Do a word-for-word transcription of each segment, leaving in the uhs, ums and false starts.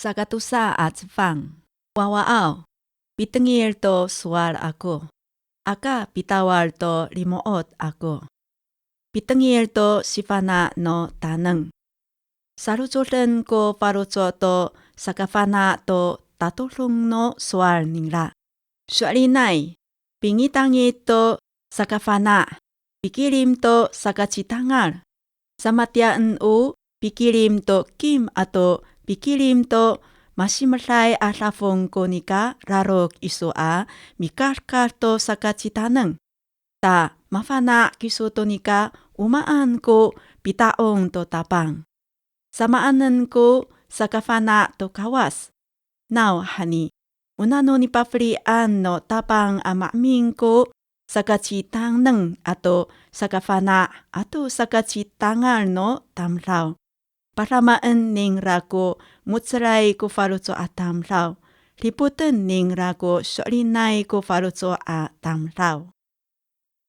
Sakatosa a cefang. Wawaaw, pitengil to sowal ako. Aka pitawal to limo'ot ako. Pitengil to sifana' no taneng. Salocoden ko faloco' to sakafana' to tatodong no sowal ningra. So'elinay, pingitangit to sakafana', pikilim to sakacitangal. Samatiyaen o pikilim to kim ato pikilim to masimeday a dafong ko nika lalok iso a mikadkad to sakacitaneng. Ta mafana' kiso to nika o maan ko pita'ong to Tapang. Samaanen ko sakafana' to Kawas. Nawhani, o nano nipafelian no Tapang a maemin ko sakacitaneng ato sakafana' ato sakacitangal no tamdaw. Padamaen ningra ko mo^celay ko faloco' a tamdaw. Dipoten ningra ko so'elinay ko faloco' a tamdaw.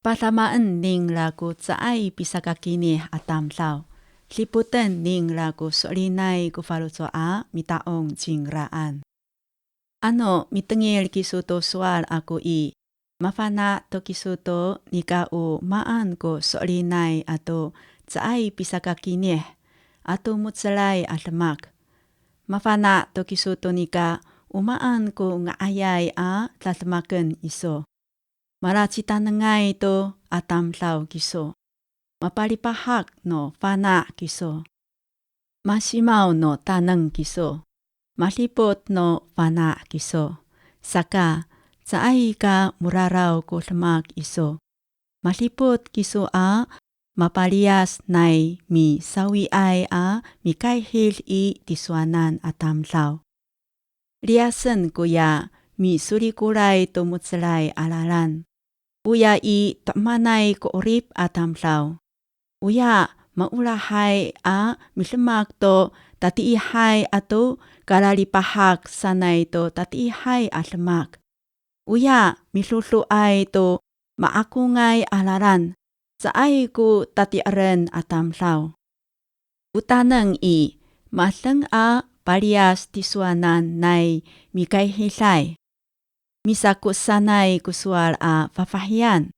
Padamaen ningra ko caay pisakakinih a tamdaw. Dipoten ningra ko so'elinay ko faloco' a mita'ong cingraan. Ano mitengil kiso to sowal ako i, mafana' to kiso to nika o maan ko so'elinay ato caay pisakakinih ato mo^celay a demak. Mafana' to kiso to nika o maan ko nga'ayay a dademaken iso. Malacitanengay to a tamdaw kiso. Mapalipahak no fana' kiso. Masimaw no taneng kiso. Madipot no fana' kiso. Saka, caay ka moraraw ko demak iso. Madipot kiso a mapaliyas nai misawiay a mikayhid i tisowanan a tamdaw. Liyasen koya misolikolay to mo^celay a lalan. Oya i to'emanay ko 'orip a tamdaw. Oya maolahay a midemak to tatiihay ato kalalipahak sanay to tatiihay a demak. Oya midodoay to ma'akongay a lalan, caay ko tati'eren a tamdaw. O taneng i, madeng a paliyas tisowanan nai mikayhiday. Misakosanay ko sowal a fafahiyan.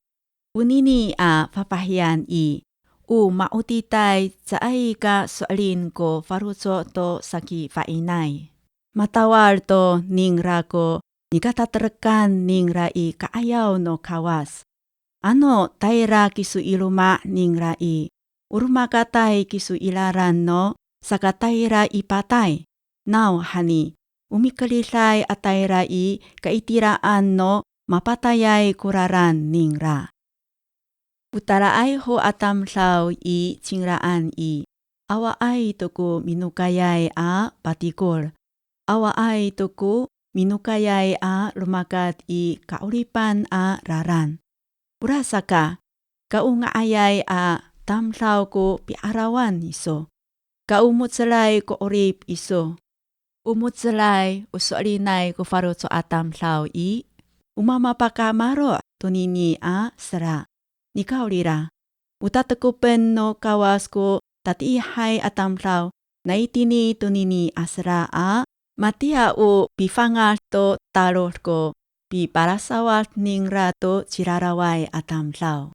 Onini a fafahiyan i, o ma'otitay caay ka so'elin ko faloco' to saki fa'inay. Matawal to ningra ko nikataterekan ningra i ka'ayaw no Kawas. Ano tayra kiso i loma' ningra i, o romakatay kiso i lalan no sakatayra i patay. Nawhani, o mikeriday a tayra i kaitiraan no mapatayay ko lalan ningra. O talaay ho a tamdaw i cingraan i, awaay to ko minokayay a patikol. Awaay to ko minokayay a romakat i ka'oripan a lalan. Orasaka, ka o nga'ayay a tamdaw ko pi'arawan iso. Ka o mo^celay ko 'orip iso. O mo^celay, o so'elinay ko faloco' a tamdaw i, o mamapakamaro' tonini a sera. Nikawrira, o tatekopen no Kawas ko tatiihay a tamdaw, nai tini tonini a sera a, matiya o pifangad to talod ko pipalasawad ningra to ciraraway a tamdaw.